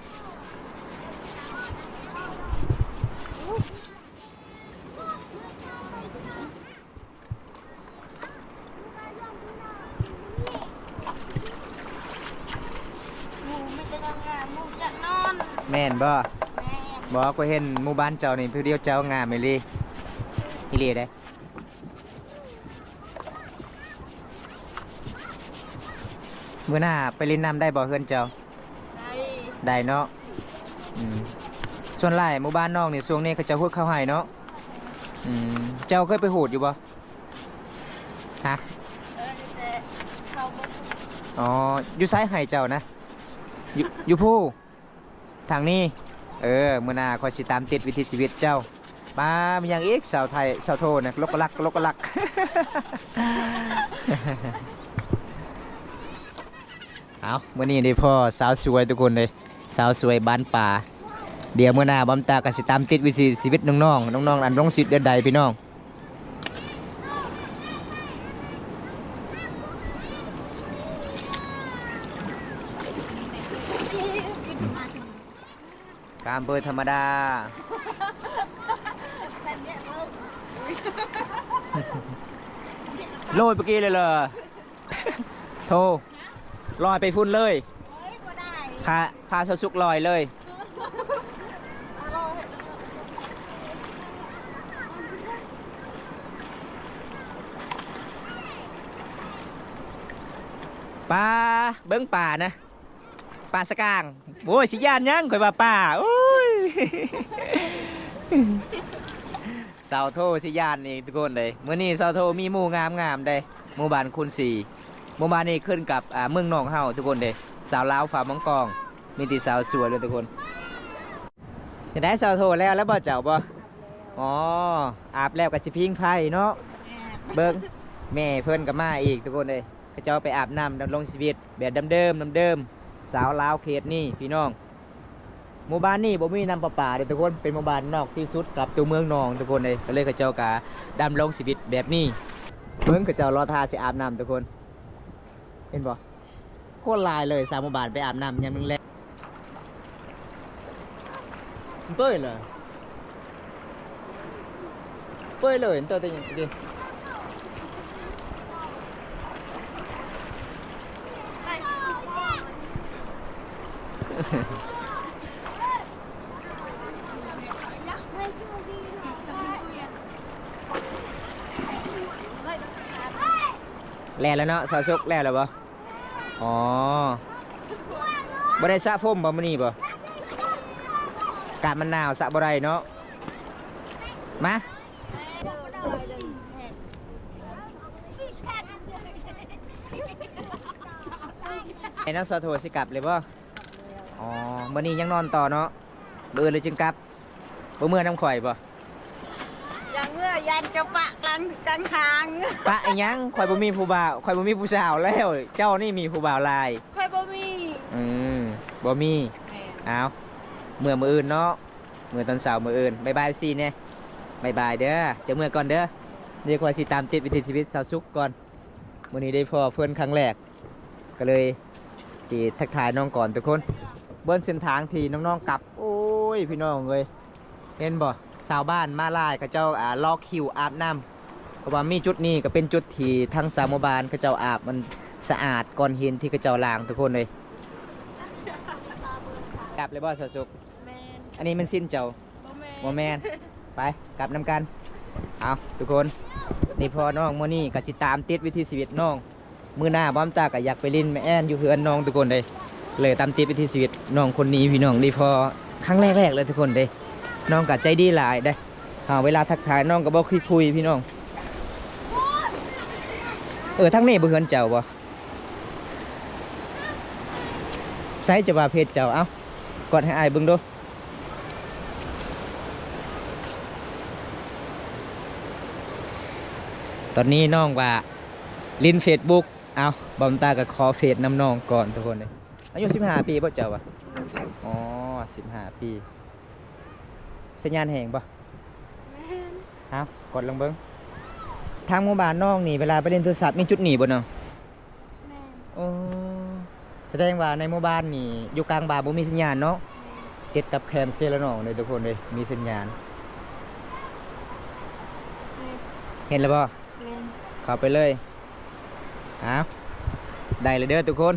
ໝູ່ມີແຕ່ງາມໆ ໝູ່ຢາກນອນ. ແມ່ນບໍ່? ແມ່ນ. ບໍ່ ຂ້ອຍເຫັນໝູ່ບ້ານເຈົ້ານີ້ ຜູ້ດຽວເຈົ້າງາມອີ່ຫຼີ ອີ່ຫຼີເດ້. ມື້ໜ້າໄປຫຼິ້ນນຳໄດ້ບໍ່ເຮືອນເຈົ້າ? ໄດ້ ໄດ້ເນາະ. ອືມ ສ່ວນຫຼາຍໝູ່ບ້ານນ້ອງນີ້ ຊ່ວງນີ້ເຂົາເຈົ້າຮູດເຂົ້າໄຮ່ເນາະ. ອືມ ເຈົ້າເຄີຍໄປຮູດຢູ່ບໍ່? ຮະ? ອໍ ຢູ່ໃສໄຮ່ເຈົ້ານະ? ຢູ່ ຢູ່ພູ ທາງນີ້. ເອີ ມື້ໜ້າຂ້ອຍຊິຕາມຕິດວິຖີຊີວິດເຈົ້າ. ປາ ມີຫຍັງອີກ ສາວໄທ ສາວໂທນະ ລົກກະລັກ ລົກກະລັກ. ເອົາ ມື້ນີ້ໄດ້ພໍ້ສາວສວຍທຸກຄົນເດ້ ສາວສວຍບ້ານປ່າ. ດຽວມື້ໜ້າບອມຕາກໍຊິຕາມຕິດວິຖີຊີວິດນ້ອງໆ ນ້ອງໆ ອັນລົງຊິດເດືອນໃດພີ່ນ້ອງ. ກາມເບີທຳມະດາ ໂລຍປະກີ້ເລີຍເລີ. ໂທ ລອຍໄປພຸ້ນເລີຍ. ພາ ພາສາວສຸກລອຍເລີຍ. ປາ ເບິ່ງປານະ. ປາສະກາງ. ໂອ້ຍ ຊິຢ້ານຫຍັງ ຂ້ອຍວ່າປາ. ໂອ້ຍ ສາວໂທຊິຢ້ານອີກທຸກຄົນເດ້. ມື້ນີ້ສາວໂທມີໝູ່ງາມໆເດ້ ໝູ່ບ້ານຄູນສີ່. ໝູ່ບ້ານນີ້ຂຶ້ນກັບ ອ່າ ເມືອງນອງເຮົາທຸກຄົນເດ້. ສາວລາວຝາມັງກອງ ມີແຕ່ສາວສວຍເລີຍທຸກຄົນ. ເຮັດໃດສາວໂທ ແລ້ວແລ້ວບໍ່ເຈົ້າບໍ່? ອໍ ອາບແລ້ວກໍຊິຜິງໄຟເນາະ. ແມ່ນ. ເບິ່ງ ແມ່ເພິ່ນກໍມາອີກທຸກຄົນເດ້. ເຂົາເຈົ້າໄປອາບນ້ຳດຳລົງຊີວິດແບບເດີມໆ ເດີມໆ ສາວລາວເຂດນີ້ພີ່ນ້ອງ. ໝູ່ບ້ານນີ້ບໍ່ມີນ້ຳປະປາເດ້ທຸກຄົນ ເປັນໝູ່ບ້ານນອກທີ່ສຸດກັບຕົວເມືອງນອງທຸກຄົນເດ້. ກໍເລີຍເຂົາເຈົ້າກະດຳລົງຊີວິດແບບນີ້. ເບິ່ງເຂົາເຈົ້າລໍຖ້າຊິອາບນ້ຳທຸກຄົນ ເຫັນບໍ່? ໂຄດຫຼາຍເລີຍ ສາມໝູ່ບ້ານໄປອາບນ້ຳຍາມແລງ. ເປີດເລີຍ ເປີດເລີຍ ເຕີເຕີ. ແລ້ວແລ້ວເນາະ ສາວສຸກ ແລ້ວແລ້ວບໍ່? ອໍ ບໍ່ໄດ້ສະຜົມບໍ່ມື້ນີ້ບໍ່? ອາກາດມັນໜາວ ສະບໍ່ໄດ້ເນາະ. ມາ ໄອ້ນ້ອງສາວໂທຊິກັບເລີຍບໍ່? ອໍ ມື້ນີ້ຍັງນອນຕໍ່ເນາະ ມື້ອື່ນເລີຍຈຶ່ງກັບ. ບໍ່ເມືອນຳຂ້ອຍບໍ່? ຢ່າເມືອ ຢ້ານເຈົ້າປະກາງ ກາງທາງ. ປະອີ່ຫຍັງ? ຂ້ອຍບໍ່ມີຜູ້ບ່າວ ຂ້ອຍບໍ່ມີຜູ້ສາວແລ້ວ. ເຈົ້ານີ້ມີຜູ້ບ່າວຫຼາຍ. ຂ້ອຍບໍ່ມີ. ອືມ ບໍ່ມີ. ແມ່ນ. ອ້າວ ເມືອມື້ອື່ນເນາະ ເມືອຕອນເຊົ້າມື້ອື່ນ. ບາຍບາຍຊີແດ່. ບາຍບາຍເດີ. ເຈົ້າເມືອກ່ອນເດີ. ດຽວຂ້ອຍຊິຕາມຕິດວິຖີຊີວິດສາວສຸກກ່ອນ. ມື້ນີ້ໄດ້ພໍ້ເພິ່ນຄັ້ງແລກ ກໍເລີຍຊິທັກທາຍນ້ອງກ່ອນທຸກຄົນ. ເບິ່ງເສັ້ນທາງທີ່ນ້ອງໆກັບ ໂອ້ຍ ພີ່ນ້ອງເອີຍ ເຫັນບໍ່? ຊາວບ້ານມາຫຼາຍ ເຂົາເຈົ້າ ອ່າ ລໍຄິວອາບນ້ຳ ເພາະວ່າມີຈຸດນີ້ກໍເປັນຈຸດທີ່ທາງຊາວໝູ່ບ້ານເຂົາເຈົ້າອາບ ມັນສະອາດ ກ້ອນຫີນທີ່ເຂົາເຈົ້າລ້າງທຸກຄົນເອີຍ. ກັບເລີຍບໍ່ ສາວສຸກ? ແມ່ນ. ອັນນີ້ແມ່ນຊິ້ນເຈົ້າ? ບໍ່ແມ່ນ. ບໍ່ແມ່ນ. ໄປ ກັບນຳກັນ. ເອົາ ທຸກຄົນ ນີ້ພໍ້ນ້ອງມື້ນີ້ກໍຊິຕາມຕິດວິຖີຊີວິດນ້ອງ. ມື້ໜ້າບອມຕາກໍຢາກໄປຫຼິ້ນແມ່ແອນຢູ່ເຮືອນນ້ອງທຸກຄົນເດ້. ເລີຍຕາມຕິດວິຖີຊີວິດນ້ອງຄົນນີ້ ພີ່ນ້ອງ ນີ້ພໍ້ ຄັ້ງແລກໆເລີຍທຸກຄົນເດ້. ນ້ອງກໍໃຈດີຫຼາຍເດ້. ເຮົາເວລາທັກທາຍນ້ອງກໍບໍ່ຄຸຍໆ ພີ່ນ້ອງ. ເອີ ທາງນີ້ບໍ່ເຮືອນເຈົ້າບໍ່? ໃສຈະວ່າເພຈເຈົ້າ? ເອົ້າ ກວດໃຫ້ອ້າຍເບິ່ງດູ. ຕອນນີ້ນ້ອງວ່າຫຼິ້ນເຟສບຸກ. ເອົ້າ ບອມຕາກໍຂໍເຟສນຳນ້ອງກ່ອນທຸກຄົນເດ້. ອາຍຸສິບຫ້າປີບໍ່ເຈົ້າວະ? ອໍ ສິບຫ້າປີ. ສັນຍານແຮງບໍ່? ແມ່ນ. ເອົ້າ ກດລອງເບິ່ງ. ທາງໝູ່ບ້ານນ້ອງນີ້ ເວລາໄປຫຼິ້ນໂທລະສັບມີຈຸດນີ້ບໍ່ນ້ອງ? ແມ່ນ. ໂອ້ ສະແດງວ່າໃນໝູ່ບ້ານນີ້ ຢູ່ກາງບ້ານບໍ່ມີສັນຍານເນາະ? ແມ່ນ. ຕິດກັບແຄມເຊລະນອງເດ້ທຸກຄົນເດ້ ມີສັນຍານ. ແມ່ນ. ເຫັນແລ້ວບໍ່? ແມ່ນ. ເຂົ້າໄປເລີຍ. ເອົ້າ ໄດ້ແລ້ວເດີທຸກຄົນ.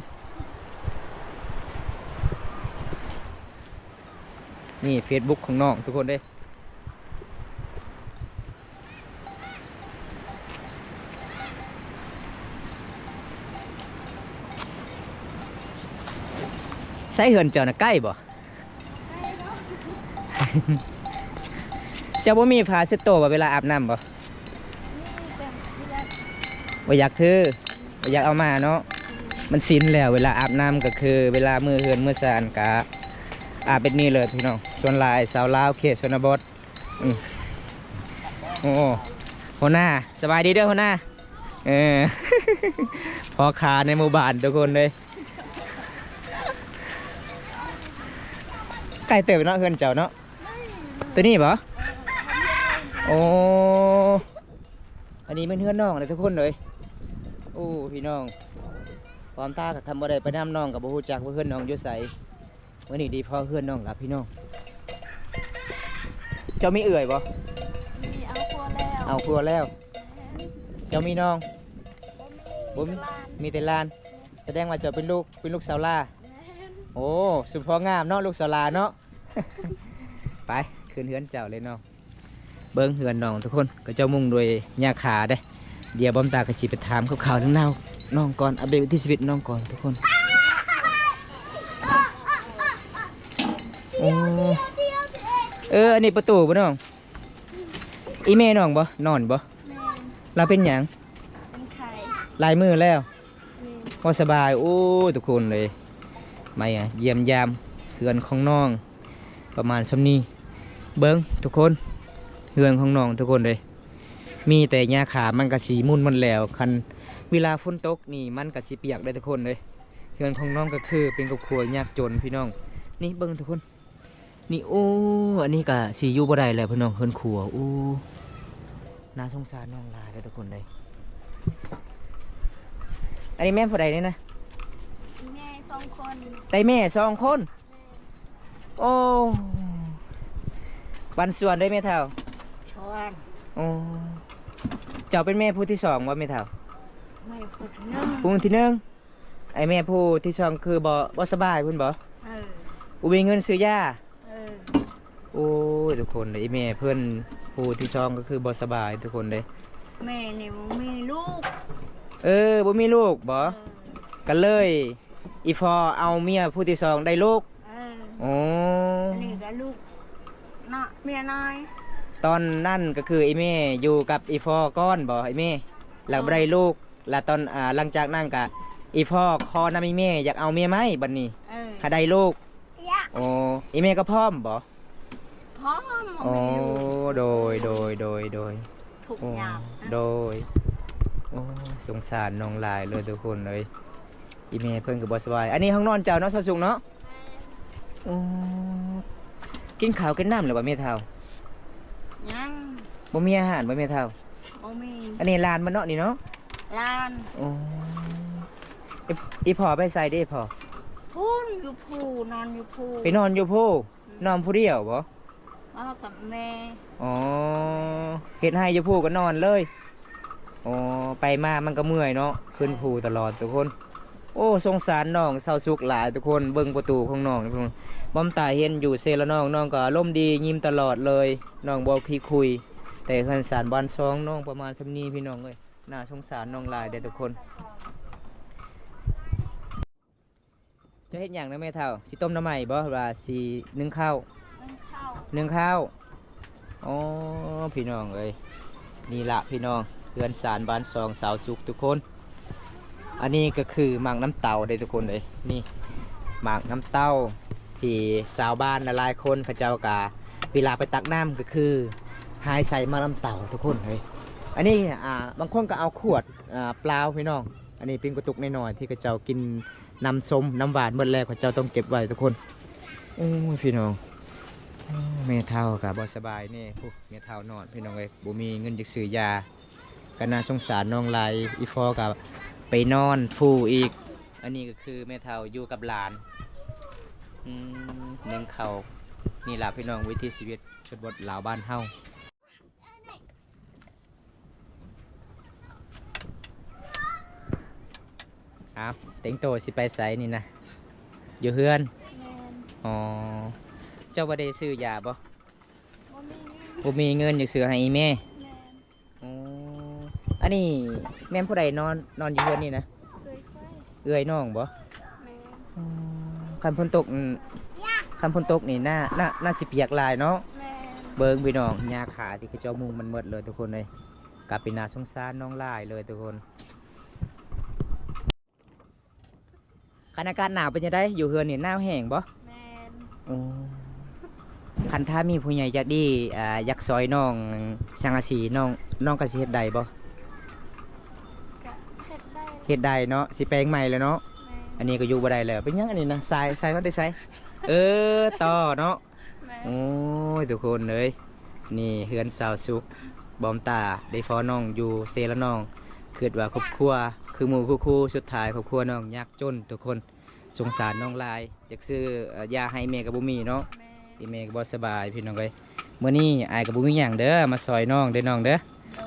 ນີ້ເຟສບຸກຂອງນ້ອງທຸກຄົນເດ້. ໃສເຮືອນເຈົ້ານະ ໃກ້ບໍ່? ເຈົ້າບໍ່ມີຜ້າເຊັດໂຕບໍ່ ເວລາອາບນ້ຳບໍ່? ບໍ່ຢາກຖື ບໍ່ຢາກເອົາມາເນາະ. ມັນຊິນແລ້ວ ເວລາອາບນ້ຳກໍຄື ເວລາເມືອເຮືອນເມືອຊານກະອາບແບບນີ້ເລີຍພີ່ນ້ອງ. ສ່ວນຫຼາຍຊາວລາວເຂດຊົນນະບົດ. ອືມ ໂອ້ ຫົວໜ້າ ສະບາຍດີເດີຫົວໜ້າ. ເອີ ພໍ່ຄ້າໃນໝູ່ບ້ານທຸກຄົນເດ້. ໃກ້ເຕີບເນາະ ເຮືອນເຈົ້າເນາະ. ຕົວນີ້ບໍ່? ໂອ້ ອັນນີ້ແມ່ນເຮືອນນ້ອງເດ້ທຸກຄົນເອີຍ. ໂອ້ ພີ່ນ້ອງ ຄວາມຕາຄັນບໍ່ໄດ້ໄປນຳນ້ອງກໍບໍ່ຮູ້ຈັກວ່າເຮືອນນ້ອງຢູ່ໃສ. ມື້ນີ້ໄດ້ພໍ້ເຮືອນນ້ອງລະພີ່ນ້ອງ. ເຈົ້າມີເອື້ອຍບໍ່? ມີ ເອົາຜົວແລ້ວ. ເອົາຜົວແລ້ວ. ແມ່ນ. ເຈົ້າມີນ້ອງ? ບໍ່ມີ ມີແຕ່ຫຼານ. ສະແດງວ່າເຈົ້າເປັນລູກ ເປັນລູກສາວລາ. ແມ່ນ. ໂອ້ ສຸດພໍງາມເນາະ ລູກສາວລາເນາະ. ໄປ ຂຶ້ນເຮືອນເຈົ້າເລີຍນ້ອງ. ເບິ່ງເຮືອນນ້ອງທຸກຄົນ ເຂົາເຈົ້າມຸງດ້ວຍຫຍ້າຄາເດ້. ດຽວບອມຕາກໍຊິໄປຖາມຂ່າວໆເລື່ອງລາວນ້ອງກ່ອນ ອັບເດດວິຖີຊີວິດນ້ອງກ່ອນທຸກຄົນ. ໂອ້ ເອີ ອັນນີ້ປະຕູບໍ່ນ້ອງ? ອີ່ແມ່ນ້ອງບໍ່? ນອນບໍ່? ແມ່ນ. ລາວເປັນຫຍັງ? ເປັນໄຂ້. ຫຼາຍມື້ແລ້ວ? ແມ່ນ. ບໍ່ສະບາຍ. ໂອ້ຍ ທຸກຄົນເອີຍ ມາຢ້ຽມຢາມເຮືອນຂອງນ້ອງ ປະມານຊ່ຳນີ້. ເບິ່ງທຸກຄົນ ເຮືອນຂອງນ້ອງທຸກຄົນເອີຍ ມີແຕ່ຫຍ້າຄາ ມັນກະຊິໝຸ່ນໝົດແລ້ວ. ຄັນເວລາຝົນຕົກນີ້ ມັນກະຊິປຽກເດ້ທຸກຄົນເອີຍ. ເຮືອນຂອງນ້ອງກໍຄືເປັນຄອບຄົວຍາກຈົນພີ່ນ້ອງ. ນີ້ເບິ່ງທຸກຄົນ ນີ້ ໂອ້ ອັນນີ້ກະຊິຢູ່ບໍ່ໄດ້ແລ້ວພີ່ນ້ອງ ເຮືອນຄົວ. ໂອ້ ໜ້າສົງສານນ້ອງຫຼາຍເດີທຸກຄົນເດີ. ອັນນີ້ແມ່ນຜູ້ໃດນີ້ນະ? ແມ່ສອງຄົນ. ໄດ້ແມ່ສອງຄົນ. ໂອ້ ບັນຊວນເດີແມ່ເຖົ້າ. ໂອ້ ເຈົ້າເປັນແມ່ຜູ້ທີສອງບໍ່ແມ່ເຖົ້າ? ແມ່ຜູ້ທີໜຶ່ງ. ຜູ້ທີໜຶ່ງ. ໄອ້ແມ່ຜູ້ທີສອງຄືບໍ່ ບໍ່ສະບາຍພຸ້ນບໍ່? ເອີ ບໍ່ມີເງິນຊື້ຢາ. ເອີ ໂອ້ຍ ທຸກຄົນເດ້ ອີ່ແມ່ເພິ່ນຜູ້ທີສອງກໍຄືບໍ່ສະບາຍທຸກຄົນເດ້. ແມ່ນີ້ບໍ່ມີລູກ. ເອີ ບໍ່ມີລູກບໍ່? ເອີ ກໍເລີຍອີ່ພໍ່ເອົາເມຍຜູ້ທີສອງໄດ້ລູກ. ເອີ ໂອ້ ອັນນີ້ກໍລູກເນາະ ເມຍນ້ອຍ. ຕອນນັ້ນກໍຄືອີ່ແມ່ຢູ່ກັບອີ່ພໍ່ກ່ອນບໍ່ ອີ່ແມ່ ແລ້ວບໍ່ໄດ້ລູກ. ແລ້ວຕອນ ອ່າ ຫຼັງຈາກນັ້ນກະ ອີ່ພໍ່ຂໍນຳອີ່ແມ່ ຢາກເອົາເມຍໃໝ່ບັດນີ້ ເອີ ຖ້າໄດ້ລູກ. ໂອ້ ອີ່ແມ່ກໍພ້ອມບໍ່? ພ້ອມ. ໂອ້ ໂດຍ ໂດຍ ໂດຍ ໂດຍ ທຸກຍາກ. ໂອ້ ໂດຍ ໂອ້ ສົງສານນ້ອງຫຼາຍເລີຍທຸກຄົນເອີຍ. ອີ່ແມ່ເພິ່ນກໍບໍ່ສະບາຍ. ອັນນີ້ຫ້ອງນອນເຈົ້າເນາະ ສາວສຸກເນາະ? ແມ່ນ. ໂອ້ ກິນເຂົ້າກິນນ້ຳແລ້ວບໍ່ແມ່ເຖົ້າ? ຍັງ. ບໍ່ມີອາຫານບໍ່ແມ່ເຖົ້າ? ບໍ່ມີ. ອັນນີ້ຫຼານມັນເນາະນີ້ເນາະ? ຫຼານ. ໂອ້ ອີ່ ອີ່ພໍ່ໄປໃສເດ້ພໍ່? ພຸ້ນ ຢູ່ພູ ນອນຢູ່ພູ. ໄປນອນຢູ່ພູ? ອືມ. ນອນຜູ້ດຽວບໍ່? ນອນກັບແມ່. ອໍ ເຮັດໄຮ່ຢູ່ພູກໍນອນເລີຍ. ອໍ ໄປມາມັນກໍເມື່ອຍເນາະ ຂຶ້ນພູຕະຫຼອດທຸກຄົນ. ໂອ້ ສົງສານນ້ອງສາວສຸກຫຼາຍທຸກຄົນ. ເບິ່ງປະຕູຂອງນ້ອງທຸກຄົນ ບອມຕາເຫັນຢູ່ເຊລະນອງ ນ້ອງກໍອາລົມດີ ຍິ້ມຕະຫຼອດເລີຍ ນ້ອງບໍ່ຂີ້ຄຸຍ. ແຕ່ເຮືອນຊານບ້ານຊ່ອງນ້ອງປະມານຊ່ຳນີ້ພີ່ນ້ອງເອີຍ. ໜ້າສົງສານນ້ອງຫຼາຍເດ້ທຸກຄົນ. ເຈົ້າເຮັດຫຍັງນະແມ່ເຖົ້າ? ຊິຕົ້ມໜໍ່ໄມ້ບໍ່ ຫຼືວ່າຊິໜຶ້ງເຂົ້າ? ໜຶ້ງເຂົ້າ. ອໍ ພີ່ນ້ອງເອີຍ ນີ້ລະພີ່ນ້ອງ ເຮືອນຊານບ້ານຊ່ອງສາວສຸກທຸກຄົນ. ອັນນີ້ກໍຄືໝາກນ້ຳເຕົ້າເດ້ທຸກຄົນເອີຍ. ນີ້ໝາກນ້ຳເຕົ້າ ທີ່ຊາວບ້ານຫຼາຍໆຄົນເຂົາເຈົ້າກະ ເວລາໄປຕັກນ້ຳກໍຄືຫາຍໃສ່ໝາກນ້ຳເຕົ້າທຸກຄົນເອີຍ. ອັນນີ້ ອ່າ ບາງຄົນກໍເອົາຂວດ ອ່າ ເປົ່າພີ່ນ້ອງ. ອັນນີ້ເປັນກະຕຸກນ້ອຍໆ ທີ່ເຂົາເຈົ້າກິນ ນ້ຳສົ້ມນ້ຳຫວານໝົດແລ້ວ ເຂົາເຈົ້າຕ້ອງເກັບໄວ້ທຸກຄົນ. ໂອ້ຍ ພີ່ນ້ອງ ໂອ້ ແມ່ເຖົ້າກໍບໍ່ສະບາຍແນ່. ໂອ້ ແມ່ເຖົ້ານອນ ພີ່ນ້ອງເອີຍ ບໍ່ມີເງິນຈັກຊື້ຢາ. ກໍໜ້າສົງສານນ້ອງຫຼາຍ. ອີ່ພໍ່ກໍໄປນອນຟູອີກ. ອັນນີ້ກໍຄືແມ່ເຖົ້າຢູ່ກັບຫຼານ ອືມ ໜຶ້ງເຂົ້າ. ນີ້ລະ ພີ່ນ້ອງ ວິຖີຊີວິດຊົນນະບົດລາວບ້ານເຮົາ. ອ້າວ ແຕ່ງໂຕຊິໄປໃສນີ້ນະ? ຢູ່ເຮືອນ? ແມ່ນ. ອໍ ເຈົ້າບໍ່ໄດ້ຊື້ຢາບໍ່? ບໍ່ມີເງິນ. ບໍ່ມີເງິນ ຢາກຊື້ໃຫ້ອີ່ແມ່? ແມ່ນ. ອໍ ອັນນີ້ແມ່ນຜູ້ໃດນອນ ນອນຢູ່ເຮືອນນີ້ນະ? ເອື້ອຍຂ້ອຍ. ເອື້ອຍນ້ອງບໍ່? ແມ່ນ. ອໍ ຄັນຝົນຕົກ ອືມ ຄັນຝົນຕົກນີ້ໜ້າ ໜ້າ ໜ້າຊິປຽກຫຼາຍເນາະ. ແມ່ນ. ເບິ່ງພີ່ນ້ອງ ຫຍ້າຄາທີ່ເຂົາເຈົ້າມຸງມັນໝົດເລີຍທຸກຄົນເອີຍ. ກໍເປັນໜ້າສົງສານນ້ອງຫຼາຍເລີຍທຸກຄົນ. ຄັນອາກາດໜາວເປັນຈັ່ງໃດ? ຢູ່ເຮືອນນີ້ໜາວແຮງບໍ່? ແມ່ນ. ໂອ້ ຄັນຖ້າມີຜູ້ໃຫຍ່ໃຈດີ ອ່າ ຢາກຊ່ອຍນ້ອງສັງກະສີ ນ້ອງ ນ້ອງກໍຊິເຮັດໄດ້ບໍ່? ກໍເຮັດໄດ້. ເຮັດໄດ້ເນາະ ຊິແປງໃໝ່ແລ້ວເນາະ. ແມ່ນ. ອັນນີ້ກໍຢູ່ບໍ່ໄດ້ແລ້ວ. ເປັນຫຍັງອັນນີ້ນະ? ສາຍ ສາຍມາແຕ່ໃສ? ເອີ ຕໍ່ເນາະ. ແມ່ນ. ໂອ້ຍ ທຸກຄົນເອີຍ ນີ້ເຮືອນສາວສຸກ ບອມຕາໄດ້ພໍ້ນ້ອງຢູ່ເຊລະນອງ. ຄິດວ່າຄອບຄົວຄືໝູ່ຄູ່ຄູ່ ສຸດທ້າຍຄອບຄົວນ້ອງຍາກຈົນທຸກຄົນ. ສົງສານນ້ອງຫຼາຍ ຢາກຊື້ ເອີ ຢາໃຫ້ແມ່ກໍບໍ່ມີເນາະ. ແມ່ນ. ອີ່ແມ່ກໍບໍ່ສະບາຍ ພີ່ນ້ອງເອີຍ. ມື້ນີ້ອ້າຍກໍບໍ່ມີຫຍັງເດີ ມາຊ່ອຍນ້ອງເດີນ້ອງເດີ.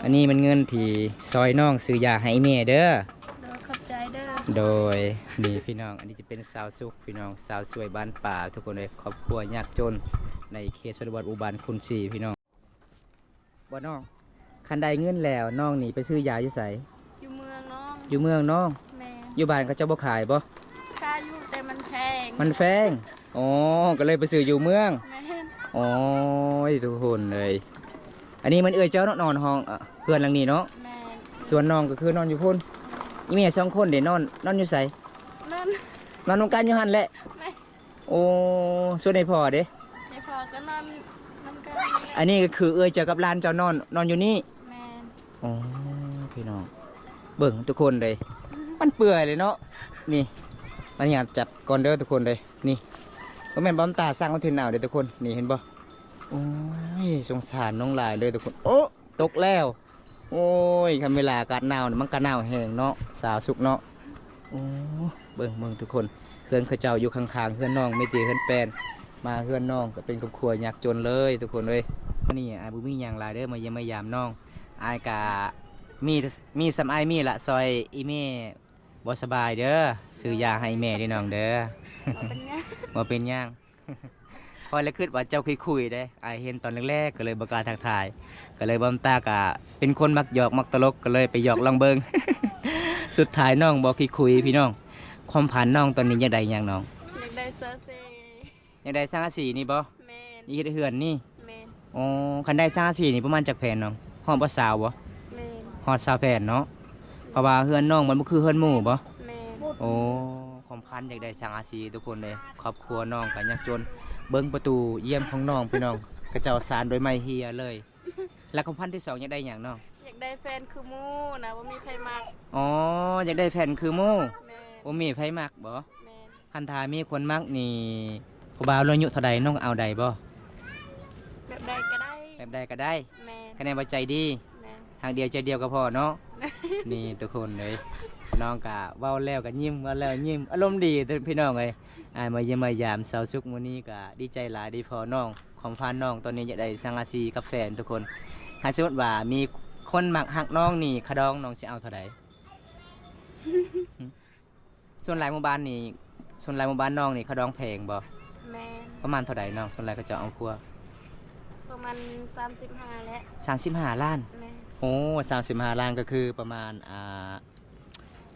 ອັນນີ້ແມ່ນເງິນທີ່ຊ່ອຍນ້ອງຊື້ຢາໃຫ້ອີ່ແມ່ເດີ. ໂດຍ ຂອບໃຈເດີ. ໂດຍ ນີ້ພີ່ນ້ອງ ອັນນີ້ຈະເປັນສາວສຸກ ພີ່ນ້ອງ ສາວສວຍບ້ານປ່າ ທຸກຄົນເອີຍ. ຄອບຄົວຍາກຈົນໃນເຂດຊົນນະບົດ ໝູ່ບ້ານຄຸນສີ ພີ່ນ້ອງ. ບໍ່ນ້ອງ ຄັນໄດ້ເງິນແລ້ວ ນ້ອງນີ້ໄປຊື້ຢາຢູ່ໃສ? ຢູ່ເມືອງນ້ອງ. ຢູ່ເມືອງນ້ອງ. ແມ່ນ. ຢູ່ບ້ານເຂົາເຈົ້າບໍ່ຂາຍບໍ່? ຂາຍຢູ່ ແຕ່ມັນແພງ. ມັນແພງ. ອໍ ກໍເລີຍໄປຊື້ຢູ່ເມືອງ. ແມ່ນ. ໂອ້ຍ ທຸກຄົນເອີຍ ອັນນີ້ມັນເອື້ອຍເຈົ້າເນາະ ນອນຫ້ອງ ເອີ ເຮືອນຫຼັງນີ້ເນາະ. ແມ່ນ. ສ່ວນນ້ອງກໍຄືນອນຢູ່ພຸ້ນ. ແມ່ນ. ອີ່ແມ່ສອງຄົນເດ ນອນ ນອນຢູ່ໃສ? ນອນ ນອນນຳກັນຢູ່ຫັ້ນແຫຼະ. ແມ່ນ. ໂອ້ ສ່ວນໃຫ້ພໍ່ເດ? ໃຫ້ພໍ່ກໍນອນນຳກັນ. ອັນນີ້ກໍຄືເອື້ອຍເຈົ້າກັບຫຼານເຈົ້ານອນ ນອນຢູ່ນີ້? ແມ່ນ. ໂອ້ ພີ່ນ້ອງ ເບິ່ງທຸກຄົນເລີຍ ມັນເປື່ອຍເລີຍເນາະ. ນີ້ ອະນຸຍາດຈັບກ່ອນເດີທຸກຄົນເລີຍ. ນີ້ ບໍ່ແມ່ນບອມຕາສ້າງຄອນເທັນເອົາເດ້ທຸກຄົນ. ນີ້ເຫັນບໍ່? ໂອ້ຍ ສົງສານນ້ອງຫຼາຍເລີຍທຸກຄົນ. ໂອ້ ຕົກແລ້ວ. ໂອ້ຍ ຄັນເວລາອາກາດໜາວນີ້ ມັນກໍໜາວແຮງເນາະ ສາວສຸກເນາະ. ໂອ້ ເບິ່ງ ເບິ່ງທຸກຄົນ ເຮືອນເຂົາເຈົ້າຢູ່ຂ້າງໆເຮືອນນ້ອງ ມີແຕ່ເຮືອນແປ້ນ. ມາເຮືອນນ້ອງກໍເປັນຄອບຄົວຍາກຈົນເລີຍທຸກຄົນເອີຍ. ມື້ນີ້ອ້າຍບໍ່ມີຫຍັງຫຼາຍເດີ ມາຢ້ຽມມາຢາມນ້ອງ. ອ້າຍກະມີ ມີສ່ຳອ້າຍມີລະ ຊ່ອຍອີ່ແມ່ບໍ່ສະບາຍເດີ ຊື້ຢາໃຫ້ອີ່ແມ່ເດີນ້ອງເດີ. ບໍ່ເປັນຫຍັງ ບໍ່ເປັນຫຍັງ. ຂ້ອຍລະຄິດວ່າເຈົ້າຄຸຍໆເດ້ ອ້າຍເຫັນຕອນແລກໆ ກໍເລີຍບໍ່ກ້າທັກທາຍ ກໍເລີຍ ບອມຕາກະເປັນຄົນມັກຫຍອກມັກຕະຫຼົກ ກໍເລີຍໄປຫຍອກລອງເບິ່ງ. ສຸດທ້າຍນ້ອງບໍ່ຂີ້ຄຸຍພີ່ນ້ອງ. ຄວາມຝັນນ້ອງຕອນນີ້ຢາກໄດ້ຫຍັງນ້ອງ? ຢາກໄດ້ຊາເຊ. ຢາກໄດ້ສັງກະສີນີ້ບໍ່? ແມ່ນ. ນີ້ເຮັດເຮືອນນີ້? ແມ່ນ. ອໍ ຄັນໄດ້ສັງກະສີນີ້ປະມານຈັກແຜ່ນນ້ອງ? ຮອດບໍ່ຊາວບໍ່? ແມ່ນ. ຮອດຊາວແຜ່ນເນາະ. ເພາະວ່າເຮືອນນ້ອງມັນບໍ່ຄືເຮືອນໝູ່ບໍ່? ແມ່ນ. ໂອ້ ຄວາມຝັນຢາກໄດ້ສັງກະສີທຸກຄົນເອີຍ. ຄອບຄົວນ້ອງກໍຍາກຈົນ. ເບິ່ງປະຕູຢ້ຽມຂອງນ້ອງພີ່ນ້ອງ ເຂົາເຈົ້າສານໂດຍໄມ້ເຮຍເລີຍ. ແລະຄວາມຝັນທີສອງຢາກໄດ້ຫຍັງນ້ອງ? ຢາກໄດ້ແຟນຄືໝູ່ນະ ບໍ່ມີໃຜມັກ. ອໍ ຢາກໄດ້ແຟນຄືໝູ່. ແມ່ນ. ບໍ່ມີໃຜມັກບໍ່? ແມ່ນ. ຄັນຖ້າມີຄົນມັກນີ້ ຜູ້ບ່າວເຫຼືອອາຍຸເທົ່າໃດ ນ້ອງເອົາໄດ້ບໍ່? ແບບໃດກໍໄດ້. ແບບໃດກໍໄດ້. ແມ່ນ. ຄະແນນວ່າໃຈດີ. ແມ່ນ. ຮັກດຽວໃຈດຽວກໍພໍເນາະ. ແມ່ນ. ນີ້ທຸກຄົນເອີຍ ນ້ອງກະເວົ້າແລ້ວກະຍິ້ມ ເວົ້າແລ້ວຍິ້ມ ອາລົມດີພີ່ນ້ອງເອີຍ. ອ້າຍມາຢ້ຽມມາຢາມສາວສຸກມື້ນີ້ກະດີໃຈຫຼາຍ ໄດ້ພໍ້ນ້ອງ. ຄວາມຝັນນ້ອງຕອນນີ້ຢາກໄດ້ສັງກະສີກັບແຟນທຸກຄົນ. ຖ້າສົມມຸດວ່າມີຄົນມັກຮັກນ້ອງນີ້ ຄ່າດອງນ້ອງຊິເອົາເທົ່າໃດ? ສ່ວນຫຼາຍໝູ່ບ້ານນີ້ ສ່ວນຫຼາຍໝູ່ບ້ານນ້ອງນີ້ ເຂົາດອງແພງບໍ່? ແມ່ນ. ປະມານເທົ່າໃດນ້ອງ? ສ່ວນຫຼາຍເຂົາເຈົ້າເອົາຄົວ ປະມານສາມສິບຫ້າແຫຼະ. ສາມສິບຫ້າລ້ານ? ແມ່ນ. ໂອ້ ສາມສິບຫ້າລ້ານ ກໍຄືປະມານ ອ່າ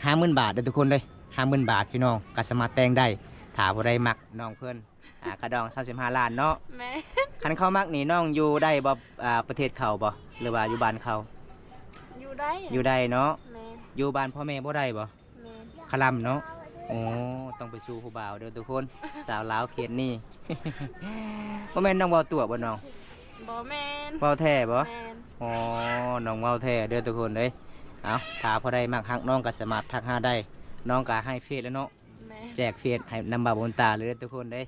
ຫ້າໝື່ນບາດເດີທຸກຄົນເດີ. ຫ້າໝື່ນບາດພີ່ນ້ອງ ກໍສາມາດແຕ່ງໄດ້. ຖ້າຜູ້ໃດມັກນ້ອງເພິ່ນ ອ່າ ຄ່າດອງສາມສິບຫ້າລ້ານເນາະ. ແມ່ນ. ຄັນເຂົາມັກນີ້ ນ້ອງຢູ່ໄດ້ບໍ່? ອ່າ ປະເທດເຂົາບໍ່ ຫຼືວ່າຢູ່ບ້ານເຂົາ? ຢູ່ໄດ້. ຢູ່ໄດ້ເນາະ. ແມ່ນ. ຢູ່ບ້ານພໍ່ແມ່ບໍ່ໄດ້ບໍ່? ແມ່ນ. ຄະລຳເນາະ. ໂອ້ ຕ້ອງໄປສູ່ຜູ້ບ່າວເດີທຸກຄົນ. ສາວລາວເຂດນີ້ ບໍ່ແມ່ນນ້ອງເວົ້າຕົວະບໍ່ນ້ອງ? ບໍ່ແມ່ນ. ເວົ້າແທ້ບໍ່? ແມ່ນ. ອໍ ນ້ອງເວົ້າແທ້ເດີທຸກຄົນເອີຍ. ເອົ້າ ຖ້າຜູ້ໃດມັກຮັກນ້ອງກໍສາມາດທັກຫາໄດ້. ນ້ອງກໍໃຫ້ເຟສແລ້ວເນາະ. ແມ່ນ. ແຈກເຟສໃຫ້ນຳບ່າວບຸນຕາເລີຍເດີທຸກຄົນເດີ.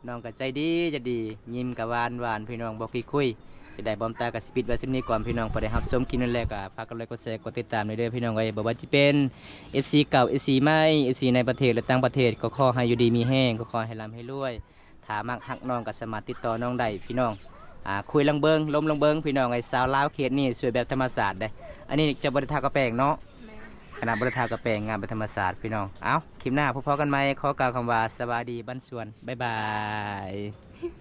ນ້ອງກໍໃຈດີໃຈດີ ຍິ້ມກໍຫວານໆ ພີ່ນ້ອງ ບໍ່ຂີ້ຄຸຍ. ຈະໄດ້ ບ່າວບຸນຕາກໍຊິປິດໄວ້ສ່ຳນີ້ກ່ອນ ພີ່ນ້ອງ. ຜູ້ໃດຮັບຊົມຄລິບນີ້ແລ້ວກໍຝາກກົດໄລ ກົດແຊ ກົດຕິດຕາມເດີ ພີ່ນ້ອງເອີຍ. ບໍ່ວ່າຈະເປັນ ເອັຟຊີ ເກົ່າ ເອັຟຊີ ໃໝ່ ເອັຟຊີ ໃນປະເທດ ແລະ ຕ່າງປະເທດ ກໍຂໍໃຫ້ຢູ່ດີມີແຮງ ກໍຂໍໃຫ້ລ່ຳໃຫ້ລວຍ. ຖ້າມັກຮັກນ້ອງກໍສາມາດຕິດຕໍ່ນ້ອງໄດ້ ພີ່ນ້ອງ. ອ່າ ຄຸຍລອງເບິ່ງ ລົມລອງເບິ່ງ ພີ່ນ້ອງເອີຍ. ສາວລາວເຂດນີ້ສວຍແບບທຳມະຊາດເດ້. ອັນນີ້ຈະບໍ່ໄດ້ທາກະແປງເນາະ. ແມ່ນ. ຂະໜາດບໍ່ໄດ້ທາກະແປງ ງາມເປັນທຳມະຊາດ ພີ່ນ້ອງ. ເອົ້າ ຄລິບໜ້າພົບພໍ້ກັນໃໝ່. ຂໍກ່າວຄຳວ່າ ສະບາຍດີບັນຊວນ. ບາຍບາຍ.